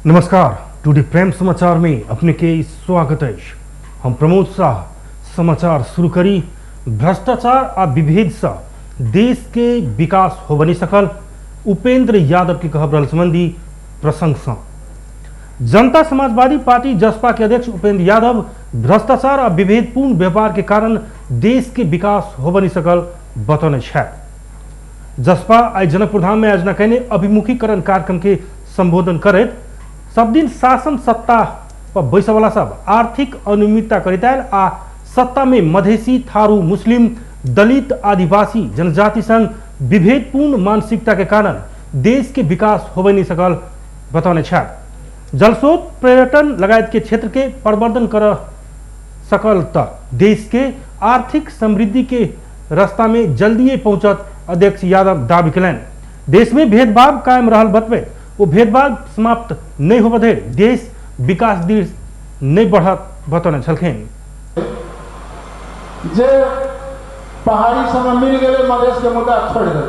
नमस्कार, टुडे प्रेम समाचार में अपने के स्वागत है। हम प्रमोद शाह। समाचार शुरू करी। भ्रष्टाचार आ विभेद से देश के विकास हो बनी सकल उपेंद्र यादव के कहब रहल संबंधी प्रसंग से जनता समाजवादी पार्टी जसपा के अध्यक्ष उपेंद्र यादव भ्रष्टाचार आ विभेदपूर्ण व्यवहार के कारण देश के विकास हो बनी सकल बतौने छथि। जसपा आइ जनकपुर धाम में आयोजना कयने अभिमुखीकरण कार्यक्रम के संबोधन करैत सब दिन शासन सत्ता पर बैसवला सब आर्थिक अनियमितता करैत आयल आ सत्ता में मधेसी, थारू, मुस्लिम, दलित, आदिवासी, जनजाति संग विभेदपूर्ण मानसिकता के कारण देश के विकास होबे नहीं सकल बतौने छथि। जलस्रोत, पर्यटन लगायत के क्षेत्र के प्रवर्धन कर सकल त देश के आर्थिक समृद्धि के रास्ता में जल्दिए पहुंचत अध्यक्ष यादव दावी कयलनि। देश में भेदभाव कायम रहल बतबैत वो भेदभाव समाप्त नहीं होबे धरि देश विकास दिस नहीं बढ़त बतौने छलखिन। जे पहाड़ी सब मिल गए मधेश के मुद्दा छोड़ दे,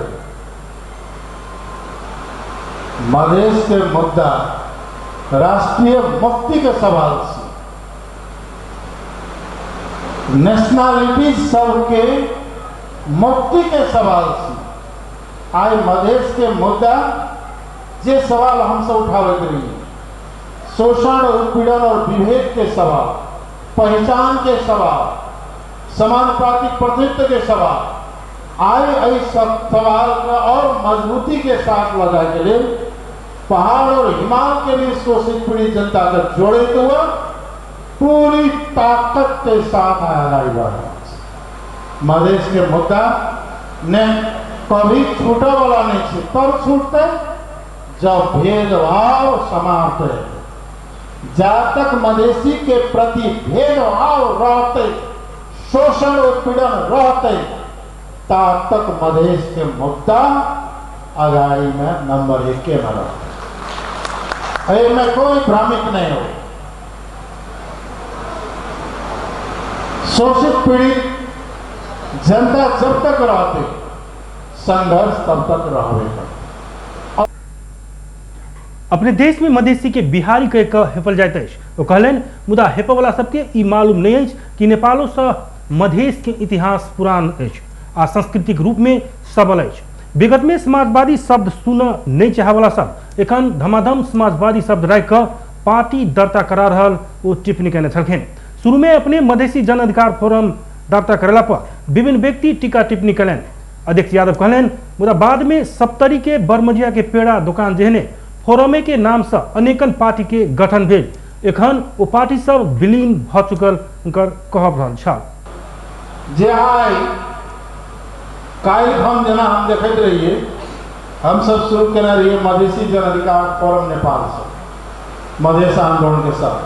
मधेश के मुद्दा राष्ट्रीय मुक्ति के सवाल से, नेशनलिटी सबके मुक्ति के सवाल से आइ मधेश के मुद्दा जे सवाल हमसे उठाबैत रहिए, शोषण, उत्पीड़न और विभेद के सवाल, पहचान के सवाल, समानुपातिक प्रतिनिधित्व के सवाल, आइ एहि सब सवाल के और मजबूती के साथ लऽ जायके लेल पहाड़ और हिमालय के भी शोषित पीड़ित जनता के जोड़े हुआ पूरी ताकत के साथ आगाड़ी बढ़। मधेश के मुद्दा ने कभी छूटे वाला नहीं छे, तब छूटते जब भेदभाव समाप्त है। जा तक मधेसी के प्रति भेदभाव रहते, शोषण उत्पीड़न रहते, ता तक मधेश के मुद्दा अगाड़ी में नंबर 1 के में रहते, एहिमे कोई भ्रमित नहीं हो। शोषित पीड़ित जनता जब तक रहते, संघर्ष तब तक रहबे करते। अपने देश में मधेसी के बिहारी कह कऽ हेपल जाइत अछि ओ कहलनि, मुदा हेपयवला सबके ई मालूम नहीं अछि कि नेपालो से मधेश के इतिहास पुरान अछि आ सांस्कृतिक रूप में सबल अछि। विगत में समाजवादी शब्द सुनऽ नहीं चाहवला सब एखन धमाधम समाजवादी शब्द राखि कऽ पार्टी दर्ता करा रहल ओ टिप्पणी कयने छलखिन। शुरू में अपने मधेसी जन अधिकार फोरम दर्ता करेला पर विभिन्न व्यक्ति टीका टिप्पणी कयलनि। अध्यक्ष यादव कहलनि, मुदा बाद में सप्तरी के बरमजिया के पेड़ा दुकान जेहने फोरमे के नाम से अनेकन पार्टी के गठन भेल, एखन ओ पार्टी सब विलीन भ चुकल हुनकर कहब रहल छल। जे आइ काल्हि हम जेना हम देखैत रहिए, हम सब शुरू केने रहिए मधेसी जन अधिकार फोरम नेपाल से मधेश आंदोलन के साथ,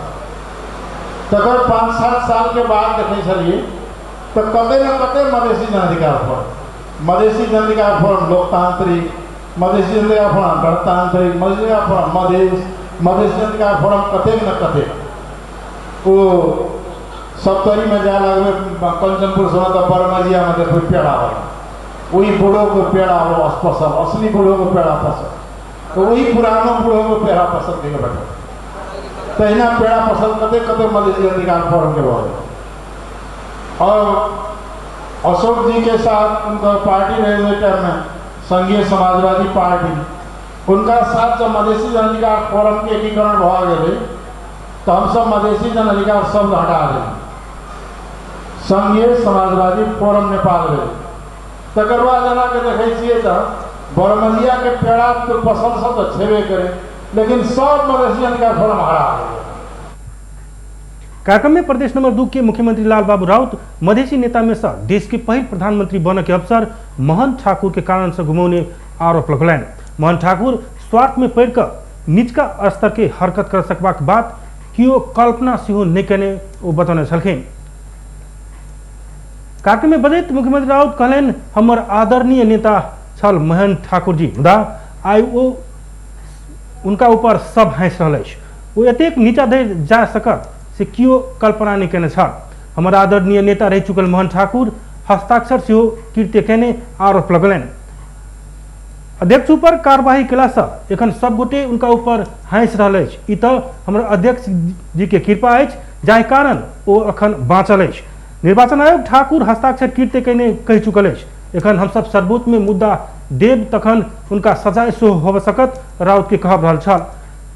तकर 5-7 साल के बाद देखै छलिए तऽ कतै ने कतै मधेसी जन अधिकार फोरम, मधेसी जन अधिकार फोरम लोकतांत्रिक, मधेसी जन अधिकार फोरम गणतांत्रिक, मधेसी जन अधिकार फोरम मधेश, मधेसी जन अधिकार फोरम कतेक न कतेक। ओ सप्तरी में जाए लगबे कंचनपुर से तऽ बरमजिया में देखबै पेड़ा वाला, वही बूढ़ो को पेड़ा हो पसल, असली बूढ़ो को पेड़ा पसल, तो वही पुरानो बूढ़ो को पेड़ा पसल के बैठल। तहिना पेड़ा पसल कतेक कतेक मधेसी जन अधिकार फोरम के भऽ गेल। और अशोक जी के साथ उनका पार्टी रहे ओहि टाइम में संघीय समाजवादी पार्टी, उनका साथ जब मधेसी जन अधिकार फोरम के एकीकरण भऽ गेलै तऽ हमसब मधेसी जन अधिकार शब्द हटा देलियै, संघीय समाजवादी फोरम नेपाल भेलै। तकर बाद जेनाके देखै छियै तऽ बरमजिया के पेड़ा तऽ पसंद सब तऽ छेबे करै, लेकिन सब मधेसी जन अधिकार फोरम हरा गेलै। कार्यक्रम में प्रदेश नंबर 2 के मुख्यमंत्री लाल बाबू राउत मधेसी नेता में से देश के पहिल प्रधानमंत्री बनने के अवसर मोहन ठाकुर के कारण से घुमौने आरोप लगौलनि। मोहन ठाकुर स्वार्थ में पड़िकऽ निचका स्तर के हरकत कर सकबाक बात कियो कल्पना सेहो नहि कयने ओ बतौने छलखिन। कार्यक्रम में बजैत मुख्यमंत्री राउत कहलनि, हमर आदरणीय नेता छल मोहन ठाकुर जी, मुदा आइ ओ उनका ऊपर सब हँसि रहल अछि। ओ एतेक नीचा धरि जा सकत से कियो कल्पना नहि कयने छल। हमर आदरणीय नेता रहि चुकल मोहन ठाकुर हस्ताक्षर सेहो कृत्य कयने आरोप लगौलनि। अध्यक्ष ऊपर कार्यवाही केलासँ एखन सब गोटे उनका ऊपर हँसि रहल अछि। ई तऽ हमर अध्यक्ष जी के कृपा अछि जाहि कारण ओ अखन बाँचल अछि। निर्वाचन आयोग ठाकुर हस्ताक्षर कृत्य कयने कहि चुकल अछि। एखन हमसब सर्वोच्च में मुद्दा देब तखन हुनका सजाय सेहो होबय सकत, राउत के कहब रहल छल।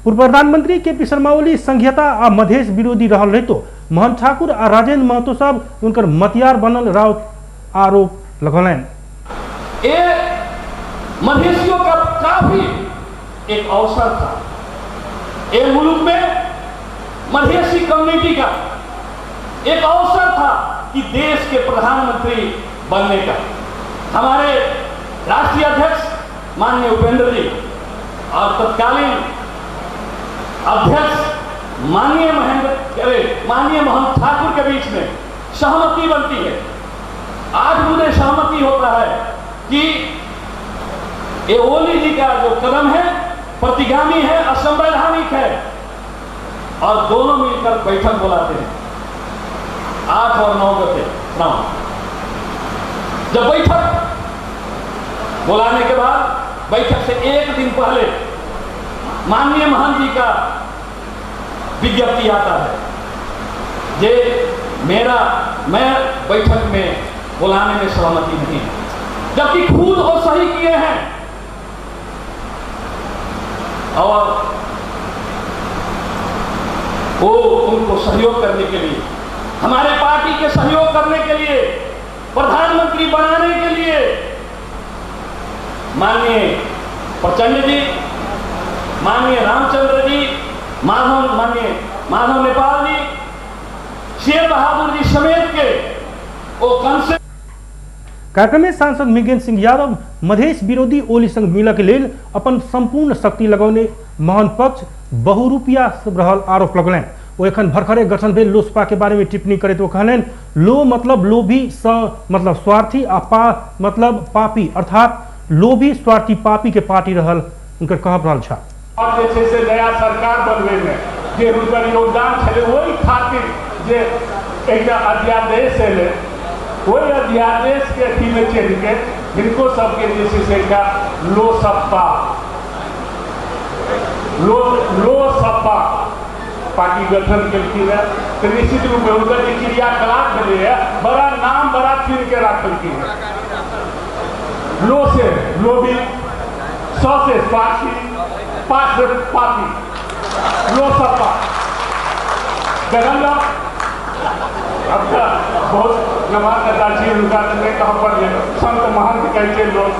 पूर्व प्रधानमंत्री के पी शर्मा ओली संघीयता आ मधेश विरोधी रहल रहितो मोहन ठाकुर आ राजेंद्र महतो सब हुनकर मतियार बनल राउत आरोप लगौलनि। ये मधेशियों का काफी एक अवसर था। ये मुल्क में मधेशी कम्युनिटी का एक अवसर था कि देश के प्रधानमंत्री बनने का। हमारे राष्ट्रीय अध्यक्ष माननीय उपेंद्र जी और तत्कालीन अध्यक्ष माननीय माननीय मोहन ठाकुर के बीच में सहमति बनती है। आज मुझे सहमति होता है कि ये ओली जी का जो कदम है प्रतिगामी है, असंवैधानिक है, और दोनों मिलकर बैठक बुलाते हैं 8 और 9 गते श्रावण। जब बैठक बुलाने के बाद बैठक से एक दिन पहले माननीय महंत जी का विज्ञप्ति आता है जे मैं बैठक में बुलाने में सहमति नहीं है, जबकि खुद वो सही किए हैं। और वो उनको सहयोग करने के लिए, हमारे पार्टी के सहयोग करने के लिए, प्रधानमंत्री बनाने के लिए माननीय प्रचंड जी, माननीय रामचंद्र जी, माननीय माधव नेपाल जी, शेर बहादुर जी समेत के वो कंसेंट। कार्यक्रम में सांसद मृगेंद्र सिंह यादव मधेश विरोधी ओली संग मिलक लेल अपन संपूर्ण शक्ति लगौने मोहन पक्ष बहुरूपिया रहल आरोप लगौलनि। ओ एखन भरखरे गठन भेल लोसपा के बारे में टिप्पणी करैत ओ कहलनि, लो मतलब लोभी, स मतलब स्वार्थी आ पा मतलब पापी, अर्थात लोभी स्वार्थी पापी के पार्टी रहल उनकर कहब रहल छल। और जे छै से नया सरकार बनबै में जे हुनकर योगदान छलै ओहि खातिर जे एकटा अध्यादेश एलै, ओहि अध्यादेश के अथी में चलि के हिनको सबके जे छै से एकटा लोसपा पार्टी गठन केलखिन हेँ। तऽ निश्चित रूपमे हुनकर जे क्रियाकलाप भेलैए बड़ा नाम बड़ा चुनि के राखलखिन हेँ। लो से लोभी, स से स्वार्थी, पा से पापी, लोसपा। दरभंगा अब तऽ बहुत नमहर नेता छी, हुनका तऽ नहि कहऽ पड़लै, संत महंत कहै छै लोक।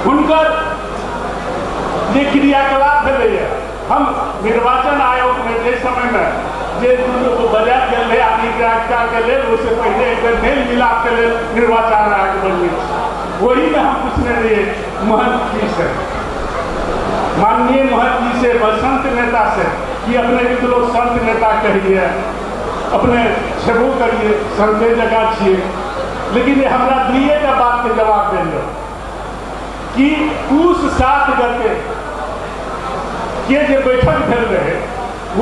हुनकर जे क्रियाकलाप भेलैए, हम निर्वाचन आयोगमे जाहि समयमे जे बजायल गेल रहै आधिकारिता के लेल, ओहिसँ पहिले एक बेर मेल मिलापके लेल निर्वाचन आयोग बनलै, ओहिमे हम पूछने रहियै महंत जी से, माननीय महंत जी से, संत नेता से, कि अपने के लोग संत नेता कहिए, अपने छेबो करिए, संते जगह छियै, लेकिन ये हमरा दुइएटा बातके जवाब देलियै कि पूस 7 गते के जे बैठक भेल रहे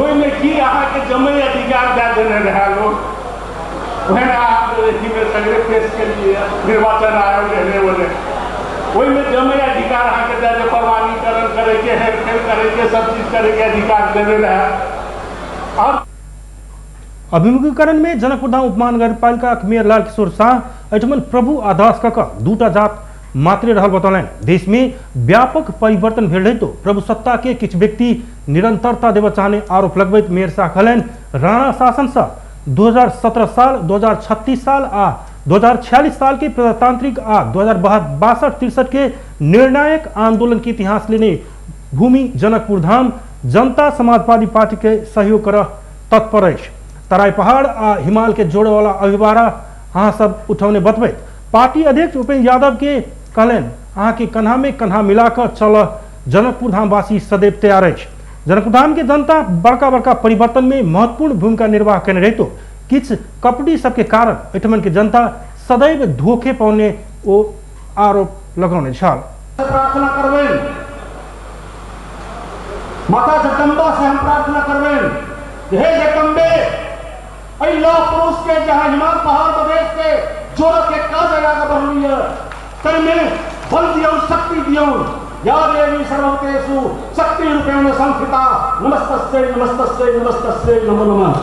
ओहिमे की अहाँके जमै अधिकार दए देने रहै लोक, ओहन अहाँ अथीमे सगरे पेश केलियै निर्वाचन आयोग एहने ओहने, ओहिमे जमै अधिकार अहाँके दए दे, प्रमाणीकरण करैके, हेरफेर करैके, सब चीज करैके अधिकार देने रहै। और अभिमुखीकरण में जनकपुरधाम उपमहानगरपालिका मेयर लाल किशोर शाह एहिठमन प्रभु आ दास कऽ कऽ दूटा जात मात्रे रहल बतौलनि। देश में व्यापक परिवर्तन भेल रहितो प्रभुसत्ता के किछु व्यक्ति निरंतरता देबऽ चाहने आरोप लगबैत मेयर शाह कहलनि, राणा शासन से 2017 साल, 2036 साल आ 2046 साल के प्रजातांत्रिक आ 2062-63 के निर्णायक आंदोलन के इतिहास लेने भूमि जनकपुर धाम जनता समाजवादी पार्टी के सहयोग कर तत्पर अछि। तराई पहाड़ आ हिमाल के जोड़े वाला अभिवारा अहाँ सब उठौने बतबैत पार्टी अध्यक्ष उपेंद्र यादव के कहलनि, अहाँ के कन्हा में कन्हा मिलाकर चल जनकपुर धामवासी सदैव तैयार अछि। जनकपुर धाम के जनता बड़का बड़का परिवर्तन में महत्वपूर्ण भूमिका निर्वाह केने रहितो किछु कपटी सबके कारण एहिठमन के जनता सदैव धोखे पौने ओ आरोप लगौने छल। प्रार्थना करबनि माता जगदम्बा से हम प्रार्थना करबनि, हे जगदम्बे, एहि लौह पुरुष के जहाँ हिमाल पहाड़ प्रदेश के जोड़ के काज आगाँ बढ़लिए, ताहिमे बल दियौ, शक्ति दियौ। या देवी सर्वभूतेषु शक्ति रूपेण संस्थिता, नमस्तस्यै नमस्तस्यै नमस्तस्यै नमो नमः।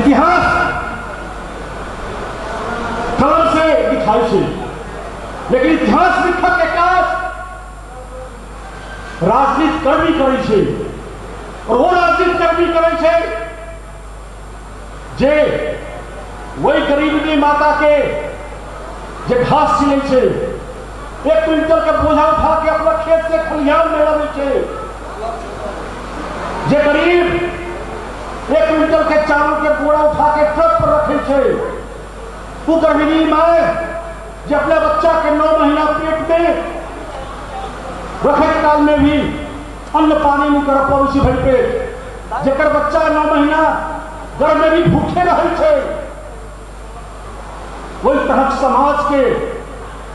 इतिहास कलम से लिखाई छै, लेकिन इतिहास लिखक के काज राजनीति कर्मी करै छै, और वो राजनीति कर्मी करै छै जे वही गरीबनी माता के जे घास छिलै छै, 1 क्विंटल के बोझा उठा के अपना खेत से खलिहान में लबै छै, जे गरीब 1 क्विंटल के चावल के बोरा उठा के ट्रक पर रखे छै, वो गर्भिणी माय जे अपना बच्चा के 9 महीना पेट में रखे काल में भी अन्न पानी नहीं कर पाबै छै भरि पेट, जेकर बच्चा 9 महीना गर्भ में भी भूखे रहै छै, वही तरहक समाज के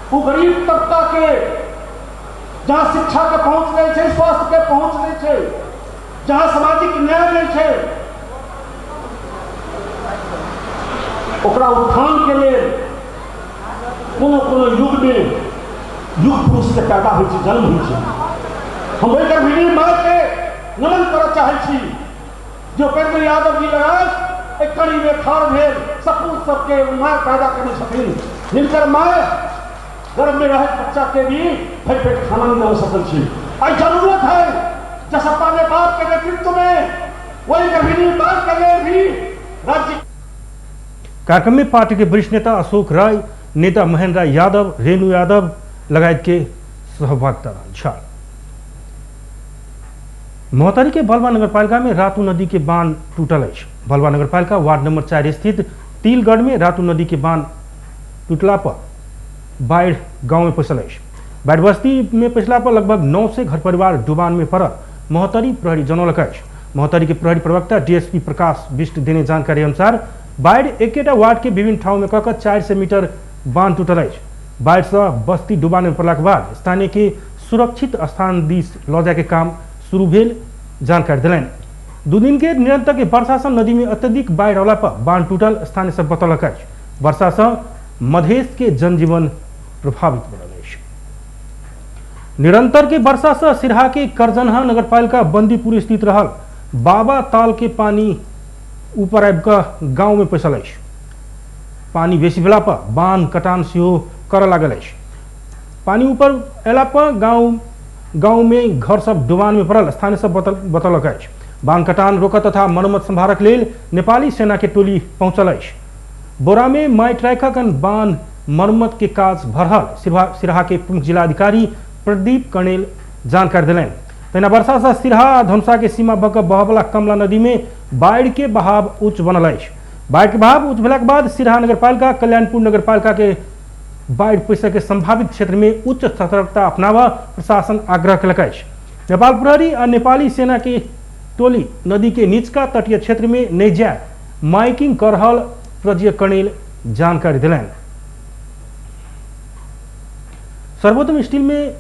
वो गरीब तबका के जहाँ शिक्षा के पहुँच नहीं छै, स्वास्थ्य के पहुँच नहीं छै, जहाँ सामाजिक न्याय नहीं छै, ओकरा उत्थान के लेल कोनो कोनो युग में युग पुरुष के पैदा होइ छै, जन्म होइ छै। हम ओहि गर्भिणी माय के नमन करऽ चाहै छी जो उपेंद्र यादव जी लगायत एक कड़ी में ठाढ़ भेल सपूत सबके माय पैदा करने छथिन, जिनकर माय गर्भ में रहे बच्चा के भी भरि पेट खाना नहीं दऽ सकल छी। आई जरूरत है जसपा नेपाल के नेतृत्व में वही गर्भिणी माय के लेल भी राज्य। कार्यक्रम में पार्टी के वरिष्ठ नेता अशोक राय, नेता महेंद्र राय यादव, रेणु यादव लगायत के सहभागिता रहल छल। महोत्तरी के बलवा नगरपालिका में रातू नदी के बांध टूटल अछि। बलवा नगरपालिका वार्ड नंबर 4 स्थित तिलगढ़ में रातू नदी के बांध टूटला पर बाढ़ि गांव में पैसल अछि। बाढ़ि बस्ती में पैसला पर लगभग 900 घर परिवार डुबान में पड़ल महोत्तरी प्रहरी जनौलक अछि। महोत्तरी के प्रहरी प्रवक्ता डीएसपी प्रकाश बिष्ट देने जानकारी अनुसार बाढ़ि एकेटा वार्ड के विभिन्न ठाउँ में कऽ 400 मीटर बांध टूटल अछि। बाढ़ि से बस्ती डुबान में पड़लाक बाद स्थानीय के सुरक्षित स्थान दिस लऽ जाय के काम शुरू भेल जानकारी देलनि। 2 दिन के निरंतर के वर्षा से नदी में अत्यधिक बाढ़ि अयला पर बांध टूटल स्थानीय सब बतौलक अछि। वर्षा से मधेश के जनजीवन प्रभावित बनल अछि। निरंतर के वर्षा से सिरहा के करजनहा नगरपालिका बंदीपुर स्थित रहल बाबा ताल के पानी ऊपर आबि कऽ गाँव में पैसल अछि। पानी बेसी भेला पर बांध कटान सेहो करऽ लागल अछि। पानी ऊपर अयला पर गाँव में घर सब डुबान में पड़ल स्थानीय सब बतौलक अछि। बांध कटान रोकऽ तथा मरम्मत संभारक लेल नेपाली सेना के टोली पहुँचल अछि। बोरा में माटि राखक बांध मरम्मत के काज भरहल सिरहा के प्रमुख जिलाधिकारी प्रदीप कणेल जानकारी देलनि। तहिना वर्षा से सिरहा आ धनुषा के सीमा भऽ कऽ बहबला कमला नदी में बाढ़ि के बहाव उच्च बनल अछि। बाढ़ि के बहाव उच्च भेलाक बाद सिरहा नगरपालिका, कल्याणपुर नगरपालिका के बाढ़ि पैसय के संभावित क्षेत्र में उच्च सतर्कता अपनाबऽ प्रशासन आग्रह केलक अछि। नेपाल प्रहरी आ नेपाली सेना के टोली नदी के निचका तटीय क्षेत्र में नहि जाय माइकिंग कर रहल प्रजय कणेल जानकारी देलनि। सर्वोत्तम स्टील में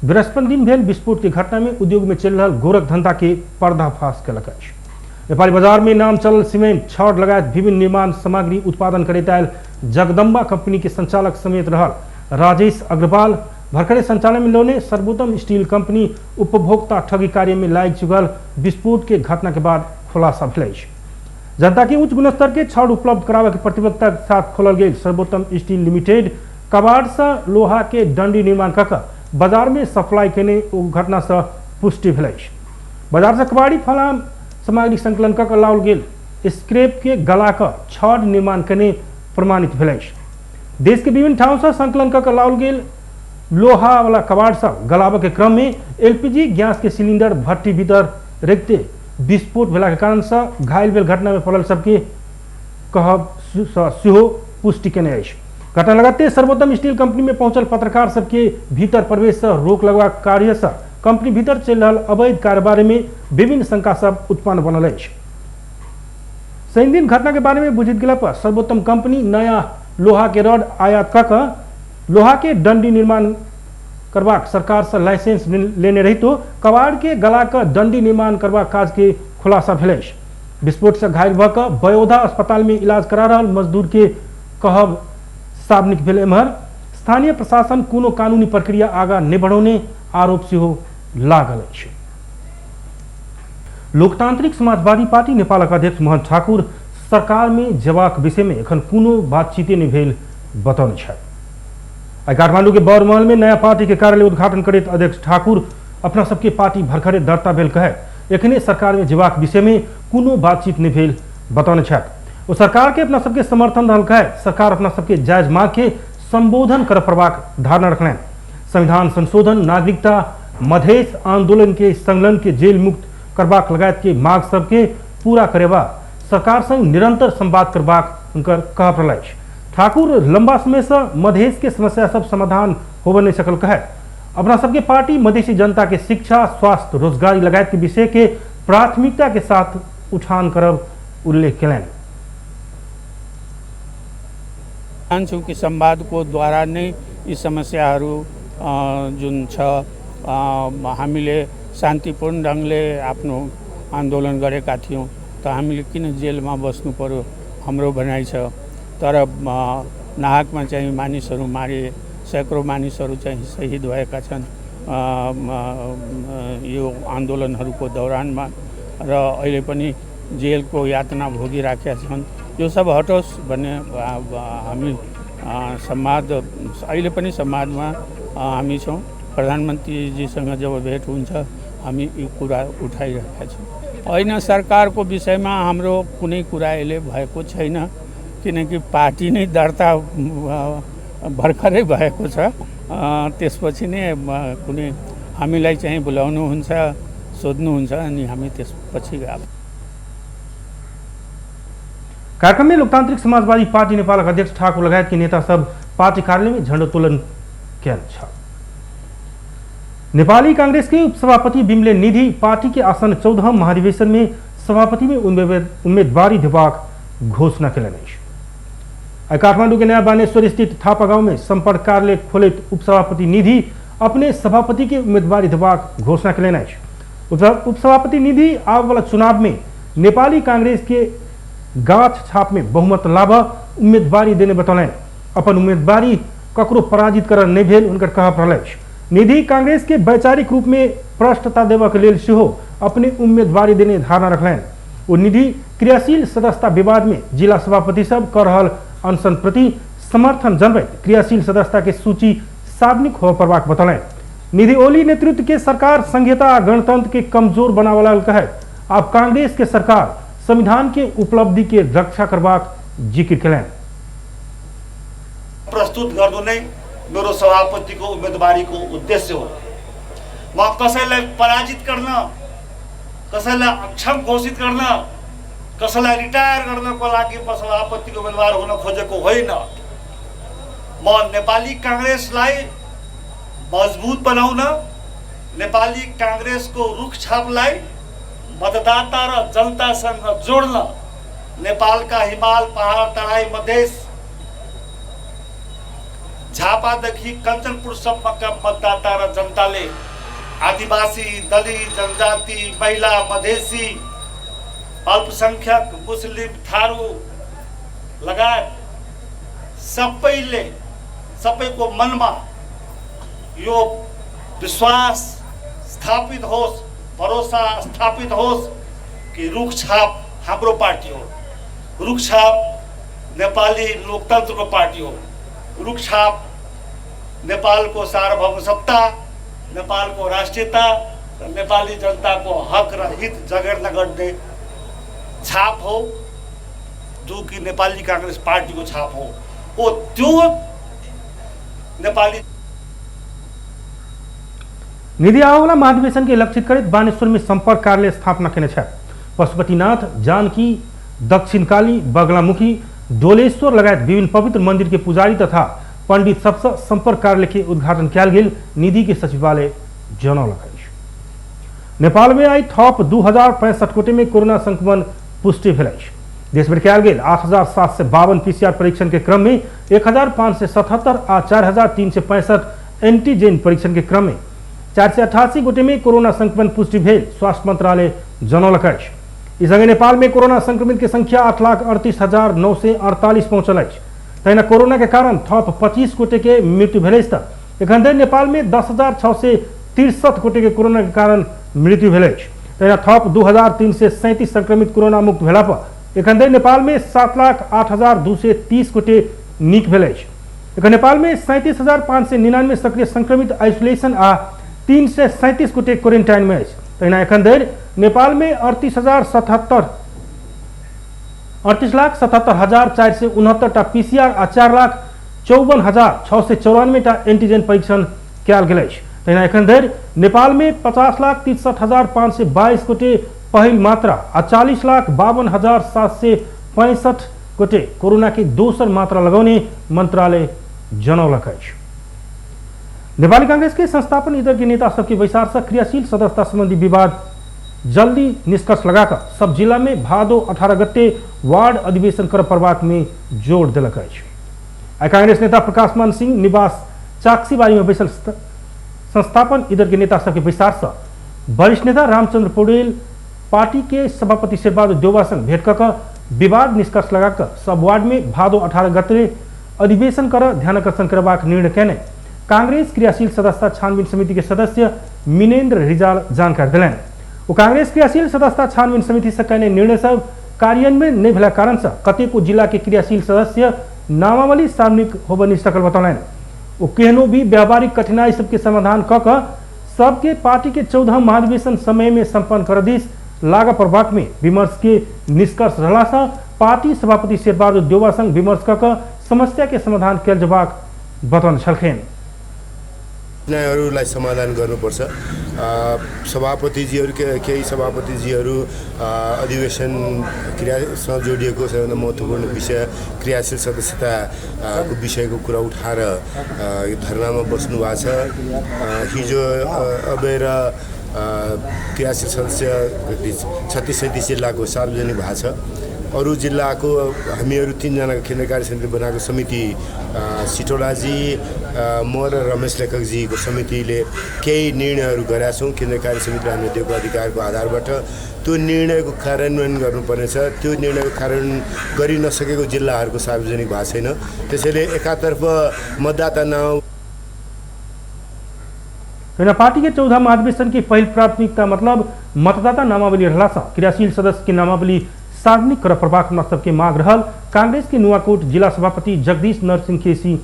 बृहस्पति दिन भेल विस्फोट के घटना में उद्योग में चलि रहल गोरख धंधा के पर्दाफाश केलक अछि। नेपाली बाजार में नाम चलल सीमेंट छड़ लगायत विभिन्न निर्माण सामग्री उत्पादन करैत आयल जगदम्बा कंपनी के संचालक समेत रहल राजेश अग्रवाल भर्खरे संचालन में लौने सर्वोत्तम स्टील कंपनी उपभोक्ता ठगी कार्य में लागि चुकल विस्फोट के घटना के बाद खुलासा भेल अछि। जनता के उच्च गुणस्तर के छड़ उपलब्ध कराबय के प्रतिबद्धता के साथ खोलल गेल सर्वोत्तम स्टील लिमिटेड कबाड़ से लोहा के डंडी निर्माण कऽ कऽ बाजार में सप्लाई केने ओ घटना से पुष्टि भेल अछि। बाजार से कबाड़ी फलाम सामग्री संकलन कऽ कऽ लाओल गेल स्क्रैप के गला कऽ छड़ निर्माण केने प्रमाणित भेल अछि। देश के विभिन्न ठाउँ से संकलन कऽ कऽ लाओल गेल लोहा वाला कबाड़ सब गलाबऽ के क्रम में एलपीजी गैस के सिलिंडर भट्टी भीतर रखते विस्फोट भेला के कारण से घायल भेल घटना में पड़ल सबके कहब सेहो पुष्टि केने अछि। घटना लगते सर्वोत्तम स्टील कंपनी में पहुंचल पत्रकार सबके भीतर प्रवेश से रोक लगबाक कार्य से कंपनी भीतर चलि रहल अवैध कारोबार में विभिन्न शंका सब उत्पन्न बनल अछि। शनि दिन घटना के बारे में बुझित गेला पर सर्वोत्तम कंपनी नया लोहा के रॉड आयात कऽ कऽ लोहा के डंडी निर्माण करबाक सरकार से लाइसेंस लेने रहितो कबाड़ के गला कऽ डंडी निर्माण करबाक काज के खुलासा भेल अछि। विस्फोट से घायल भऽ कऽ बयोधा अस्पताल में इलाज करा रहल मजदूर के कहब सार्वजनिक भेल एम्हर स्थानीय प्रशासन कोनो कानूनी प्रक्रिया आगा नहि बढ़ौने आरोप सेहो लागल अछि। लोकतांत्रिक समाजवादी पार्टी नेपालक अध्यक्ष मोहन ठाकुर सरकार में जेबाक विषय में एखन कोनो बातचीते नहि भेल बतौने छथि। आइ काठमांडू के बौरमहल में नया पार्टी के कार्यालय उद्घाटन करैत अध्यक्ष ठाकुर अपना सबके पार्टी भरखरे दर्ता भेल कहैत एखने सरकार में जेबाक विषय में कोनो बातचीत नहि भेल बतौने छथि। ओ सरकार के अपना सबके समर्थन रहल कहैत सरकार अपना सबके जायज मांग के संबोधन कर पड़बाक धारणा रखलनि। संविधान संशोधन, नागरिकता, मधेश आंदोलन के संलग्न के जेल मुक्त करबाक लगायत के मांग सबके पूरा करेबा सरकार संग निरंतर संवाद करबाक हुनकर कहब रहल अछि। ठाकुर लंबा समय से मधेश के समस्या सब समाधान होबे नहीं सकल कहैत अपना सबके पार्टी मधेशी जनता के शिक्षा, स्वास्थ्य, रोजगारी लगायत के विषय के प्राथमिकता के साथ उठान करब उल्लेख केलनि। चाहन्छु कि संवादको द्वारा नै यी समस्याहरू जुन छ हामीले शान्तिपूर्ण ढङ्गले आफ्नो आन्दोलन गरेका थियौँ त हामीले किन जेलमा बस्नु पर्यो हाम्रो भनाइ छ। तर नाहकमा चाहिँ मानिसहरू मारिए, सैकडौँ मानिसहरू चाहिँ शहीद भएका छन् यो आन्दोलनहरूको दौरानमा र अहिले पनि जेलको यातना भोगिराखेका छन्। यो सब हटोस् भन्ने हामी संवाद अहिले पनि संवादमा हामी छौँ। प्रधानमन्त्रीजीसँग जब भेट हुन्छ हामी यो कुरा उठाइरहेका छौँ। होइन, सरकारको विषयमा हाम्रो कुनै कुरा अहिले भएको छैन किनकि पार्टी नै दर्ता भर्खरै भएको छ। त्यसपछि नै कुनै हामीलाई चाहिँ बोलाउनुहुन्छ, सोध्नुहुन्छ अनि हामी त्यसपछि। कार्यक्रम में लोकतांत्रिक समाजवादी पार्टी नेपालक अध्यक्ष ठाकुर लगायत के नेता सब पार्टी कार्यालय में झण्डोत्तोलन कयल छल। नेपाली कांग्रेस के उपसभापति बिमले निधि पार्टी के आसन 14 महाधिवेशन में सभापति में उम्मीदवारी देबाक घोषणा केलनि अछि। आइ काठमांडू के नया बानेश्वर स्थित थापा गांव में संपर्क कार्यालय खोलैत उपसभापति निधि अपने सभापति के उम्मीदवारी देबाक घोषणा केलनि अछि। उपसभापति निधि आबवला चुनाव में नेपाली कांग्रेस के गाछ छाप में बहुमत लाभ उम्मीदवारी देने बतौलनि। अपन उम्मीदवारी ककरो पराजित कर नहि भेल हुनकर कहब रहल अछि। निधि कांग्रेस के वैचारिक रूप में भ्रष्टता देबक लेल सेहो अपने उम्मीदवारी देने धारणा रखलनि। ओ निधि क्रियाशील सदस्यता विवाद में जिला सभापति सब कर रहल अनशन प्रति समर्थन जनबैत क्रियाशील सदस्यता के सूची सार्वजनिक होबय पड़बाक बतौलनि। निधि ओली नेतृत्व के सरकार संघीयता आ गणतंत्र के कमजोर बनाबऽ लागल कहैत आब कांग्रेस के सरकार संविधान के उपलब्धि के रक्षा करबाक जिक्र केलनि। प्रस्तुत गर्नु नै मेरो सभापतिको उम्मेदवारीको उद्देश्य हो। म कसैलाई पराजित गर्न, कसैलाई अक्षम घोषित गर्न, कसैलाई रिटायर गर्नको लागि म सभापतिको उम्मेदवार हुन खोजेको होइन। म नेपाली काङ्ग्रेसलाई मजबुत बनाउन, नेपाली काङ्ग्रेसको रुखछापलाई मतदाता र जनतासँग जोड्न, नेपालका हिमाल पहाड तराई मधेस झापादेखि कञ्चनपुरसम्मका मतदाता र जनताले आदिवासी, दलित, जनजाति, महिला, मधेसी, अल्पसंख्यक, मुस्लिम, थारू लगायत सबैले सबैको मनमा यो विश्वास स्थापित होस्, भरोसा स्थापित होस् कि रुखछाप हाम्रो पार्टी हो, रुखछाप नेपाली लोकतन्त्रको पार्टी हो, रुखछाप नेपालको सार्वभौम सत्ता, नेपालको राष्ट्रियता र नेपाली जनताको हक र हित जगेर्ना गर्ने छाप हो, जो कि नेपाली काङ्ग्रेस पार्टीको छाप हो। ओ त्यो नेपाली निधि आबऽवला महाधिवेशन के लक्षित करैत बानेश्वर में संपर्क कार्यालय स्थापना केने छथि। पशुपतिनाथ, जानकी, दक्षिणकाली, बगलामुखी, डोलेश्वर लगायत विभिन्न पवित्र मंदिर के पुजारी तथा पंडित सबसँ संपर्क कार्यालय के उद्घाटन कयल गेल निधि के सचिवालय जनौलक अछि। नेपाल में आई थप 2065 गोटे में कोरोना संक्रमण पुष्टि भेल अछि। देशभरि कयल गेल 8752 पीसीआर परीक्षण के क्रम में 1577 आ 4365 एंटीजेन परीक्षण के क्रम में 488 गोटे में कोरोना संक्रमण पुष्टि भेल स्वास्थ्य मंत्रालय जनौलक अछि। ई संगे नेपाल में कोरोना संक्रमित के संख्या 8,38,948 पहुंचल अछि। तहिना कोरोना के कारण थप 25 गोटे के मृत्यु भेल अछि। त एखन धरि नेपाल में 10,663 गोटे के कोरोना के कारण मृत्यु भेल अछि। तहिना थप 2,337 संक्रमित कोरोना मुक्त भेला पर एखन धरि नेपाल में 7,08,230 गोटे नीक भेल अछि। एखन नेपाल में 37,599 सक्रिय संक्रमित आइसोलेशन आ 337 गोटे क्वारेंटाइन में अछि। तहिना एखन धरि नेपाल में 38,77,469 टा पीसीआर आ 4,54,694 टा एंटीजन परीक्षण कयल गेल अछि। तहिना एखन धरि नेपाल में 50,63,522 गोटे पहिल मात्रा आ 40,52,765 गोटे कोरोना के दोसर मात्रा लगौने मंत्रालय जनौलक अछि। नेपाली कांग्रेस के संस्थापन इधर के नेता सबके बैसार से क्रियाशील सदस्यता संबंधी विवाद जल्दी निष्कर्ष लगाकर सब जिला में भादो 18 गते वार्ड अधिवेशन कर पड़बाक में जोर देलक अछि। आइ कांग्रेस नेता प्रकाश मान सिंह निवास चाक्सीबारी में बैसल संस्थापन इधर के नेता सबके बैसार से वरिष्ठ नेता रामचंद्र पौडेल पार्टी के सभापति शेरबहादुर देउवा संग भेंट कऽ विवाद निष्कर्ष लगाकर सब वार्ड में भादो 18 गते अधिवेशन कर ध्यानाकर्षण करबाक निर्णय कयने कांग्रेस क्रियाशील सदस्यता छानबीन समिति के सदस्य मिनेन्द्र रिजाल जानकारी देलनि। ओ कांग्रेस क्रियाशील सदस्यता छानबीन समिति से कयने निर्णय सब कार्यान्वयन नहीं भेला कारण से कतेको जिला के क्रियाशील सदस्य नामावली सार्वजनिक होबय नहि सकल बतौलनि। ओ केहनो भी व्यावहारिक कठिनाई सबके समाधान कऽ कऽ सबके पार्टी के 14 महाधिवेशन समय में सम्पन्न कर this लागऽ पड़बाक में विमर्श के निष्कर्ष रहला से पार्टी सभापति शेरबहादुर देउवा संग विमर्श कऽ कऽ समस्या के समाधान कयल जेबाक बतौने छलखिन। कठिनाइहरूलाई समाधान गर्नुपर्छ। सभापतिजीहरू केही सभापतिजीहरू अधिवेशन क्रियासँग जोडिएको सबैभन्दा महत्त्वपूर्ण विषय क्रियाशील सदस्यता को विषयको कुरा उठाएर यो धरनामा बस्नु भएको छ। हिजो अबेर क्रियाशील सदस्य 36-37 जिल्लाको सार्वजनिक भएको छ। अरू जिल्लाको हामीहरू 3 जनाको केन्द्रीय कार्य समिति बनाएको समिति सिटोलाजी, म र रमेश लेखकजीको समितिले केही निर्णयहरू गरेका छौँ। केन्द्रीय कार्य समितिले हामीले दिएको अधिकारको आधारबाट त्यो निर्णयको कार्यान्वयन गर्नुपर्नेछ। त्यो निर्णयको कार्यान्वयन गरिनसकेको जिल्लाहरूको सार्वजनिक भएको छैन। त्यसैले एकातर्फ मतदाता नाउँ पार्टी के 14 महाधिवेशन की पहिल प्राथमिकता मतलब मतदाता नामावली रहला से क्रियाशील सदस्य के नामावली सार्वजनिक कर पड़बाक हमरा सबके मांग रहल कांग्रेस के नुआकोट जिला सभापति जगदीश नरसिंह केसी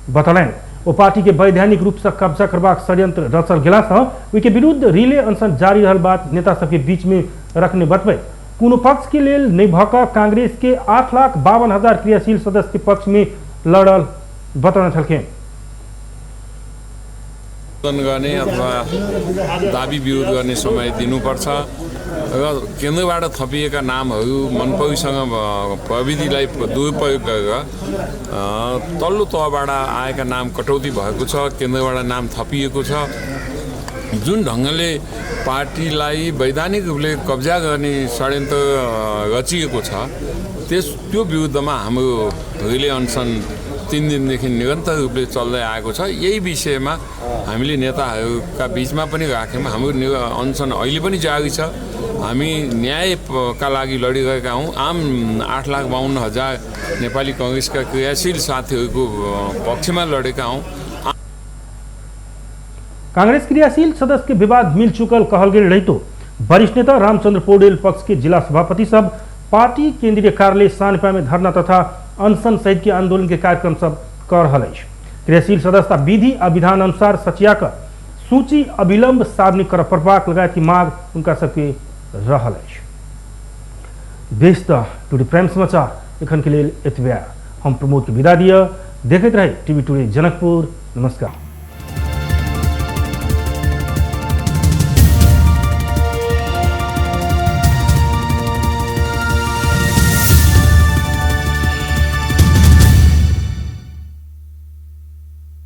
बतौलनि। ओ पार्टी के वैधानिक रूप से कब्जा करबाक षड्यंत्र रचल गेला से ओहि के विरुद्ध रिले अनशन जारी रहल बात नेता सबके बीच में रखने बतबै कोनो पक्ष के लेल नहि भऽ कऽ कांग्रेस के 8,52,000 क्रियाशील सदस्य के पक्ष में लड़ल बतौने छलखिन। गर्ने अथवा दाबी विरोध गर्ने समय दिनुपर्छ र केन्द्रबाट थपिएका नामहरू मनपरीसँग प्रविधिलाई दुरुपयोग गरेर तल्लो तहबाट आएका नाम कटौती भएको छ, केन्द्रबाट नाम थपिएको छ। जुन ढङ्गले पार्टीलाई वैधानिक रूपले कब्जा गर्ने षड्यन्त्र रचिएको छ त्यो विरुद्धमा हाम्रो रिले अनसन 3 दिनदेखि निरन्तर रूपले चल्दै आएको छ। यही विषयमा हामीले नेताहरूका बिचमा पनि राख्यौँ। हाम्रो अनसन अहिले पनि जारी छ। हामी न्यायका लागि लडिरहेका हौँ। आम 8,52,000 नेपाली कङ्ग्रेसका क्रियाशील साथीहरूको पक्षमा लडेका हौँ। कांग्रेस क्रियाशील सदस्य के विवाद मिल चुकल कहल गेल रहितो वरिष्ठ नेता रामचंद्र पौडेल पक्ष के जिला सभापति सब पार्टी केंद्रीय कार्यालय सानपा में धरना तथा अनशन सहित के आंदोलन के कार्यक्रम सब कर रहल अछि। क्रियाशील सदस्यता विधि आ विधान अनुसार सचिया कर सूची अविलंब सार्वजनिक कर पड़बाक लगायत की मांग उनका सबके रहल अछि। बेस त टुडे प्राइम समाचार एखन के लेल एतबे। हम प्रमोद के विदा दिअ। देखैत रहे टीवी टुडे जनकपुर। नमस्कार।